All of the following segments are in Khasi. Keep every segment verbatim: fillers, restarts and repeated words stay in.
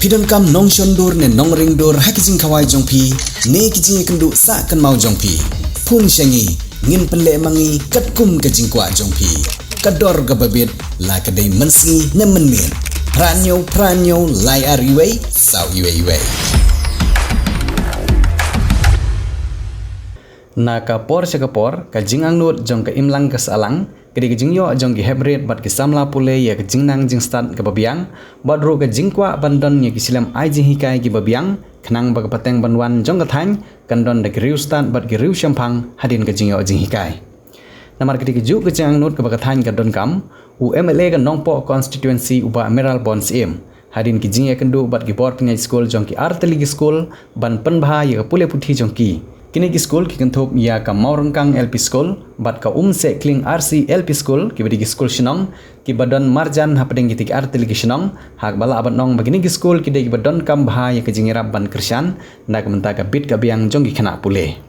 Phi donkam nongshon dur ne nongring dur ha ki jingkhawai jong phi ne ki jingïakynduh sah kynmaw jong phi? Phone sha ngi, ngin pynleh ma ngi katkum ka jingkwah jong phi. Ka dor kaba bit, la ka dei mynsngi ne mynmiet. Phra hynñiew phra hynñiew lai ar wei saw wei wei. Na ka por sha ka por, ka jingangnud jong ka imlang ka sahlang ka dei ka jingïoh jong ki heprit bad ki samla pule ïa ka jingnang jingstad kaba biang, bad ruh ka jingkwah ban don ïa ki skul ai jinghikai kiba biang, khnang ba ka pateng ban wan jong ka thaiñ kan don da ki riewstad bad ki riewshemphang hadien ka jingïoh jinghikai. Namar kata ka juh ka jingangnud kaba ka thaiñ ka donkam, u M L A ka Nongpoh constituency u Bah Mayralborn Syiem, hadien ki jingïakynduh bad ki bor pynïaid skul jong ki artylli ki skul ban pynbha ïa ka pule puthi jong ki. Kine ki skul ki kynthup ïa ka Mawryngkang L P School bad ka Umsehkling R C L P School, kiba dei ki skul shnong kiba don marjan hapdeng kitei ki artylli ki shnong, ha kaba lah ban ong ba kine ki skul ki dei kiba donkam bha ïa ka jingïarap ban kyrshan na ka bynta ka bit ka biang jong ki khynnah pule.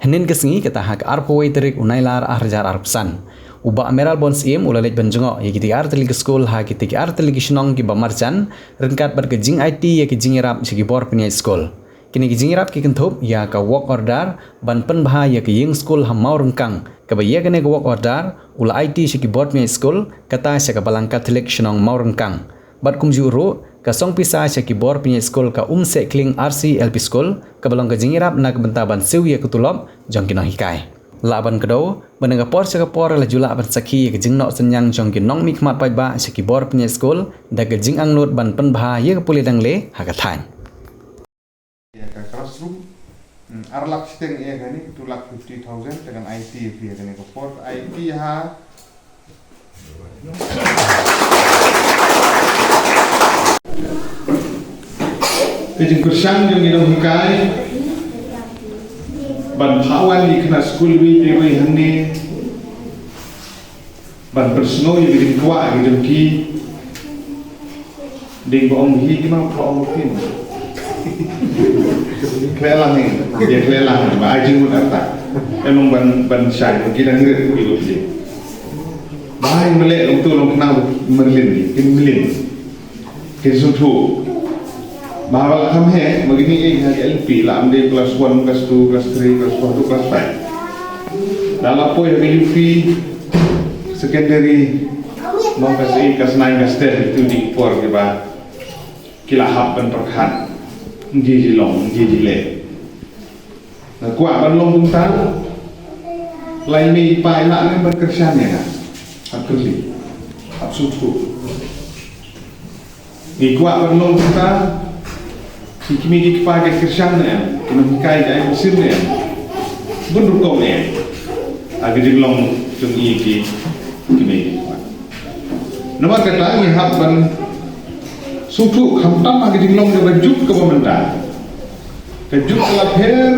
Hynnin ka sngi, kata ha ka arphew wei tarik u Nailar ar hajar arphew san, u Bah Mayralborn Syiem u la leit ban jngoh ïa kitei ki artylli ki skul ha kitei ki artylli ki shnong kiba marjan, ryngkat bad ka jingaiti ïa ka jingïarap sha ki bor pynïaid skul. Kine ki jingïarap ki kynthup ïa ka work order ban pynbha ïa ka ïing skul ha Mawryngkang, kaba ïa kane ka work order u la aiti sha ki bor pynïaid skul, kata sha ka Balang Katholik shnong Mawryngkang. Bad kumjuh ruh, ka song pisa sha ki bor pynïaid skul ka Umsehkling R C L P School, kaba long ka jingïarap na ka bynta ban siew ïa ka tulop jong ki nonghikai. Lah ban kdew ba na ka por sha ka por la ju lah ban sakhi ïa ka jingnoh synñiang jong ki nongmihkhmat paidbah sha ki bor pynïaid skul da ka jingangnud ban pynbha ïa ka pule dangle ha ka thaiñ. Ïa ka classroom, hmm, ar lak shiteng ïa kane, two lakh fifty thousand, te kan aiti ïa phi ïa kane ka por, aiti ha. Ka jingkyrshan jong ki nonghikai ban phah wan ïa ki khynnah skul wei pa wei hangne. Ban pynsngew ïa ka jingkwah ka jong ki. Dei ba ong hi ki ma, ba ong ki ma. Khleh lang hi, ïa khleh lang hi, ba ai jingmut arta. Em long ban, ban shai, ba ki dang rit ki ba phi. Ba ai mleh long tu long khnang ba mlien, ki mlien. Kin sngewthuh. Ba haba la kham heh, ma kine ki ha ka L P, la ym dei class one, class two, class three, class four, to class five. La la poi ha ka U P, secondary, mo class eight, class nine, class ten, tu dei por kiba ki la hap ban pyrkhat. Ngi ji long, ngi ji leh. Nga kwah ban long kumta. Lai mei pa i lah ne ban kyrshan ïa nga. Hap kylli. Hap sngewthuh. Ngi kwah ban long kumta. Ki kmie ki kpa ki kyrshan ne em. Ki nonghikai ki ai mynsiem ne em. Bun rukom ne em. Ha ka jinglong jong ngi ki kmie ki kpa. Namar kata ngi hap ban sngewthuh khamtam ha ka jinglong kaba juk kaba mynta. Ka juk ka la pher.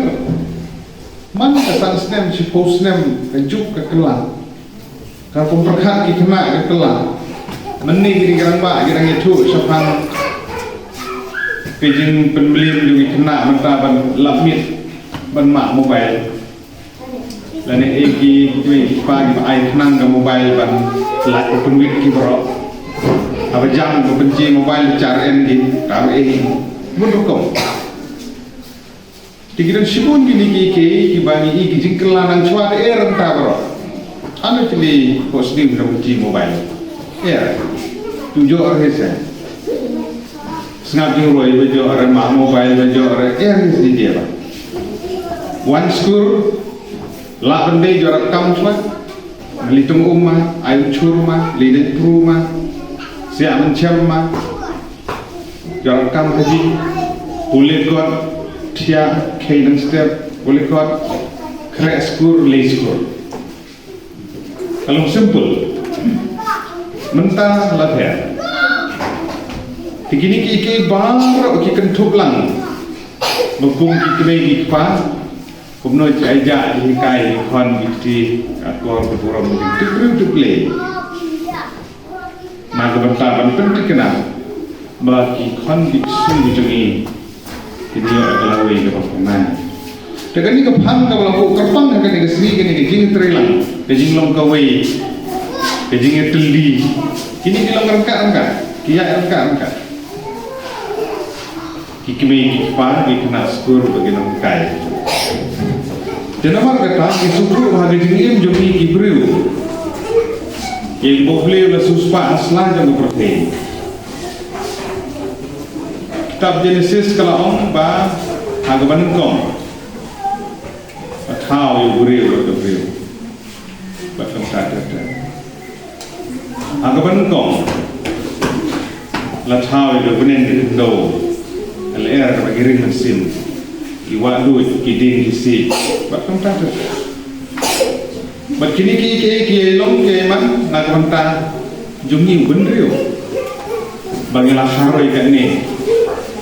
Man ka san snem, shiphew snem, ka juk ka kylla. Ka kum pyrkhat ki khynnah ka kylla. Mynne ki dei ki rangbah ki dang ïathuh shaphang ka jingpynmlien jong ki khynnah mynta ban lap miet ban mah mobile. Lane ei ki, ki, ki pa ki ba ai khnang ka mobile ban lait, ban pynwit ki baroh. Haba jam ka pynjia mobile, jar en ki, ka ba ei. Bun rukom. Te ki don shibun kine ki, ki, ki ba ngi i ki jingkylla nang shuwa te er mynta baroh. Ano chili ko sding ka pynjia mobile. Er. Tu jo er he se. Sngap jingroi ba jo er ma mobile ba jo er er ni dia ba. Wan skur lah ban dei jo rap kam chwa. Li tung um ma, ai u chur ma, li dei pru ma. Sia man chem ma. Jo rap kam haji. Pule kot, tia, kei nang step, pule kot. Kre skur, li skur. Ka long simple. Mynta la pher. Te kine ki, ki baroh ki kynthup lang. Ba kum ki kmie ki kpa. Kumno ki ai ja, ki hikai, ki khon, ki kti, ka kor, ka burom, ki tip briew tip lei. Na ka bynta ban pynthikna ba ki khon ki ksiew ki jong ngi kin ïoh ïa ka lawei kaba pynman. Te kane ka phang kaba la buh kyrpang ha kane ka sngi, kane ka jingtreilang, ka jinglong kawei, ka jingïatylli. Kine ki long ryngkat ryngkat, ki ïaid ryngkat ryngkat. ki kmie ki kpa, ki khynnah skul bad ki nonghikai. Te namar kata, ngi sngewthuh ba ha ka jingim jong ngi ki briew, ïa kiba U Blei u la siewspah ha sla jong ka pyrthei. Kitab Jenesis ka la ong ba ha kaba nyngkong la thaw ïa u briew bad ka briew. Bad kumta ter ter. Ha kaba nyngkong la thaw ïa ka bneng ka khyndew, ka lyer bad ki ring mynsiem, ki wahduid, ki dieng ki siej, bad kumta ter ter. Bad kine kiei kiei ki long kiei man na ka bynta jong ngi u bynriew, ba ngi la haroi kane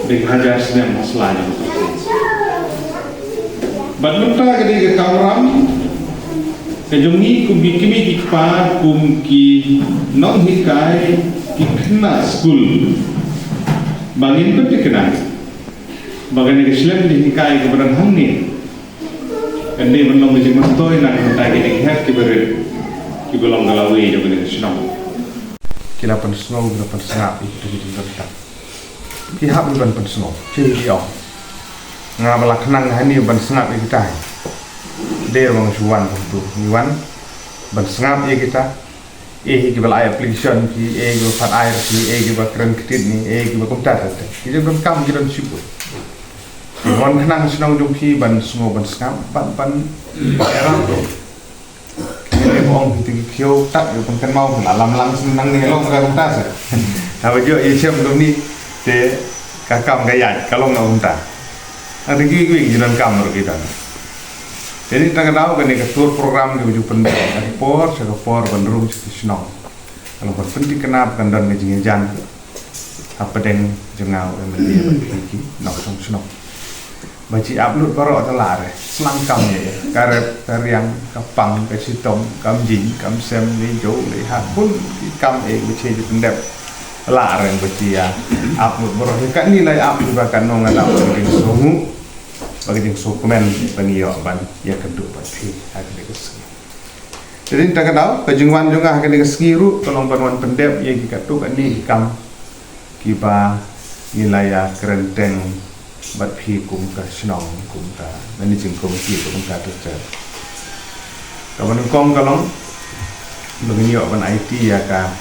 da ki hajar snem ha sla jong ngi. Bad mynta ka dei ka kamram ka jong ngi kum ki kmie ki kpa, kum ki nonghikai, ki khynnah skul, ba ngin pynthikna ba kane ka shlem jinghikai kaba don hangne kan dei ban long ka jingmyntoi na ka bynta kine ki hep kiba rit kiba long ka lawei jong kane ka shnong. Ki la pynsngew, ki la pynsngap ïa kita ki jingdonkam. Ki hap ban pynsngew, ki ong, nga ba la khnang hangne ban sngap ïa kita. Dei ba nga shu wan kumtu, ngi wan ban sngap ïa kita. Eh, kiba la ai application ki, eh, kiba pat ai ki, eh, kiba kren ktit ni, eh, kiba kumta ter ter. Ki jingdonkam ki don shibun. Wan khnang shnong jong phi ban sngew ban sngap, ban, ban, ban ïarap. Ngi ong phi te ki khiew, tak ïa pynkynmaw, la lam lang shu nang ne long ka kumta se. Haba ïoh ïa shem kum ni te ka kam ka ïaid ka long na kumta. Ate kiwei kiwei ki jingdonkam ruh ki don. Te nangta ka daw kane ka tour program kiba ju pynbeit na ka por sha ka por ban rung sha ki shnong. Ka long ban pynthikna ba kan don ka jingïajan hapdeng jong nga u MLA bad phi ki nongshong shnong. Ba ji ap lut baroh te lah re. Slang kam ïa, ka rep, ka riang, ka pang, ka shitom, kam jin, kam sem, lei jew, lei ha, bun ki kam eh ba ji pyndep. Lah re ba ji ïa ap lut baroh. Ïa kane la ïa ap ba kan nong nga dap ba ka jingsngew, ba ka jingsngewkmen ba ngi ïoh ban ïakynduh bad phi ha kane ka sngi. Te nangta ka daw, ka jingwan jong nga ha kane ka sngi ruh ka long ban wan pyndep ïa ki katto katne ki kam kiba ngi la ïa kren teng bad phi kum ka shnong, kum ka managing committee, kum ka ter ter. Kaba nyngkong ka long ba ngin ïoh ban aiti ïa ka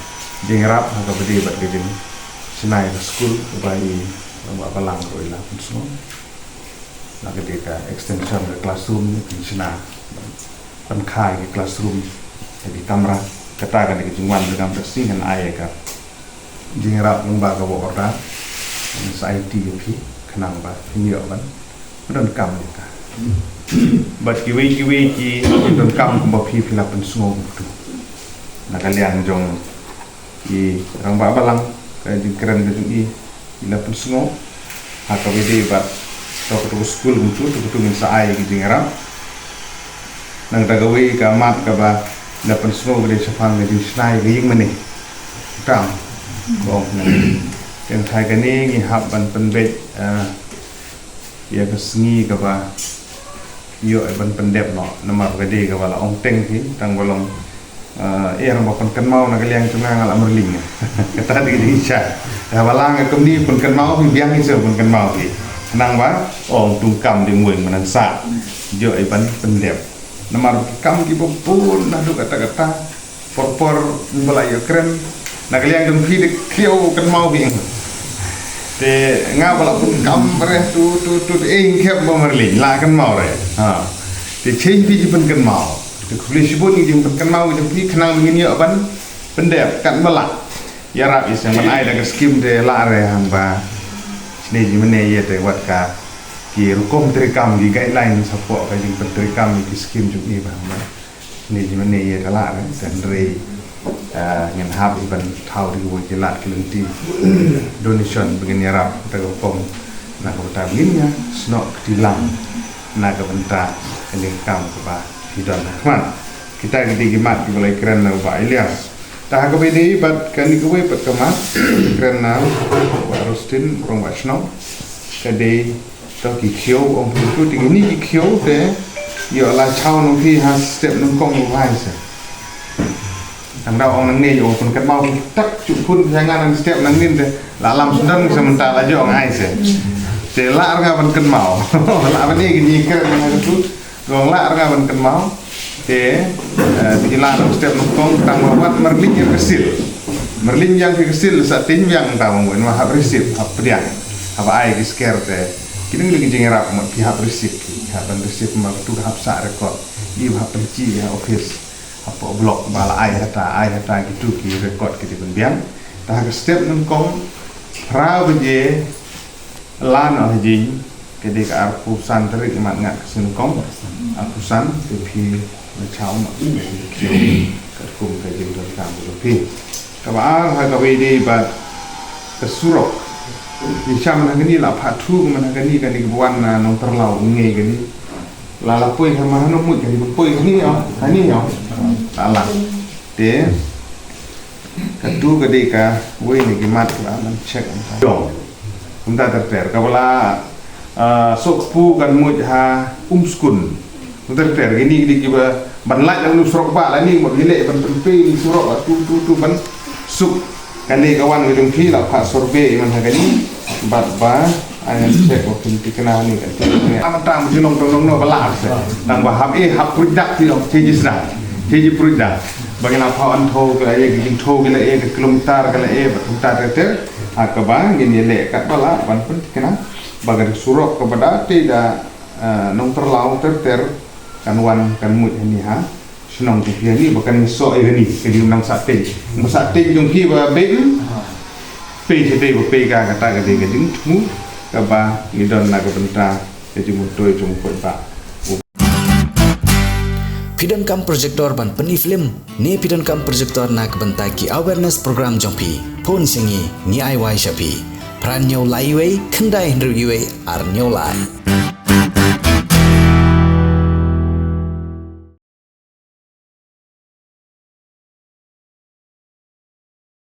jingïarap ha kaba dei bad ka jingshna ïa ka skul kaba i Rangbah Balang ruh i la pynsngew. La ka dei ka extension ka classroom, ka jingshna ban kha ïa ka classroom, ïa ki kamra. Kata ka dei ka jingwan jong nga mynta ka sngi, ngan ai ïa ka jingïarap lyngba kaba order. Ngan sa aiti ïa phi khnang ba phin ïoh ban pyndonkam ïa ka. Bad kiwei kiwei ki jingdonkam kumba phi, phi la pynsngew kumtu na ka liang jong i Rangbah Balang, ka jingkren ka jong i, i la pynsngew ha kaba ïadei bad kato kato ka skul kumtu, kato kato ngin sa ai ki jingïarap. Nangta kawei ka mat kaba i la pynsngew ka dei shaphang ka jingshna ïa ka ïing mane. Tam. Kong. Teng thai kane ngi hap ban pynbeit, ah, ïa ka sngi kaba ïoh ban pyndep noh, namar ka dei kaba la ong teng phi, tang ba long, eh, eh, rangbah pynkynmaw na ka liang jong nga, nga la marling. Kata dei ka jingshisha. Haba la nga kumne pynkynmaw phi, biang i sha pynkynmaw phi. Nang ba ong tang kam dei ngweng manan sa ïoh ban pyndep. Namar kam kiba bun naduh katta katta. Por por ba la ïoh kren na ka liang jong phi, te khiew kynmaw phi. Te nga ba la pun kam re tu tu tu, eh, khep ba marling la kynmaw re. Ha. Te chein phi ji pynkynmaw. Te khublei shibun ïa ji pynkynmaw jong phi, khnang ngin ïoh ban pyndep kat ba la ïarap ïa seng ban ai da ka skim te la re hang ba. Shane ji mane ïa te wat ka ki rukom treikam, ki guidelines hapoh ka jingpyntreikam ïa ki skim jong i ba hang ba. Ni ji mane ïa ka lad, eh, hynrei, eh, ngin hap ban thaw ri wei ki lad ki lynti donation ba ngin ïarap da ka rukom na ka bynta ba ngin ïa snoh kti lang na ka bynta kane ka kam kaba phi don ha khmat. Kita ki dei ki mat kiba la kren na u Bah Elias. Te ha kaba ïadei bad kane kawei pat ka mat kren na u Bah Rustin, u rangbah shnong, ka dei to ki khiew, ong phi tu, te kine ki khiew te ïoh la chaw nong phi ha step nyngkong u hai se. Tang da ong nangne ïoh pynkynmaw phi tak, shu pun phi ha nga nang step nangnin te la lam sdang se mynta la jong ai se. Te lah ruh nga ban kynmaw. Lah ban ïa kane kren nga katu. Kong lah ruh nga ban kynmaw. Te, eh, te lah ruh step nyngkong tang ba wat marlin ïa ka sil. Marlin ïa ka sil sa tin biang ta bang wen ma hap receive, hap pdiang. Hap ai ki sker te. Kini ngi jingïarap ma ki hap receive, ki hap ban receive ma tu hap sa record. Ni hap pynchi ïa office. Hapoh block ba la ai hata, ai hata kitu ki record ki dei ban biang. Ta ha ka step nyngkong phra baje la noh ha jing, ka dei ka arphew san tarik imat ngat ka sien nyngkong. Arphew san te phi na chaw ma u ki katkum ka jingdonkam ka phi. Kaba ar ha kaba ïadei bad ka surok. Ïa sha man ha kani la pha thu man ha kani kani ka buan na Nongtyrlaw u ngei kani. La la poi ha ma ha Nongmut kani ban poi kani ïa kani ïa. La la. Te katu ka dei ka wei na ki mat ka ban check. Jong. Kumta ter ter ka bala, ah, sok pu kan muj ha Umskun. Ter ter kini kini kiba ban lait lang nu surok ba la ni mo gile ban pynpe ni surok ba tu tu tu ban suk. Kane ka wan ka jong phi la pha survey man ha kani bad ba ai ngan check wa phi tikna ni kan. Am tang ji long tong long no ba la se. Tang ba hap eh hap prudak ti ong cheji sna. Cheji prudak. Ba kena pha an tho ka eh ka jing tho ka eh ka kilometer ka eh ba tu ta ter ter. Ha ka ba ngin ye le kat ba la ban pyntikna. Ba ka surok ka ba da te da, eh, Nongtyrlaw ter ter kan wan kan muj hani ha. Shnong jong phi hani ba kan so eh hani ka ding nang sa teng. Ba sa teng jong phi ba ben. Pe che te ba pe ka kata ka ding ka ding thmu ka ba ngi don na ka bynta ka jingmyntoi jong phi ba. Phi donkam projector ban pyni film ne phi donkam projector na ka bynta ki awareness program jong phi. Phone sha ngi, ngi ai wai sha phi. Phra hynñiew lai wei, khyndai hynriew wei, ar hynñiew lai.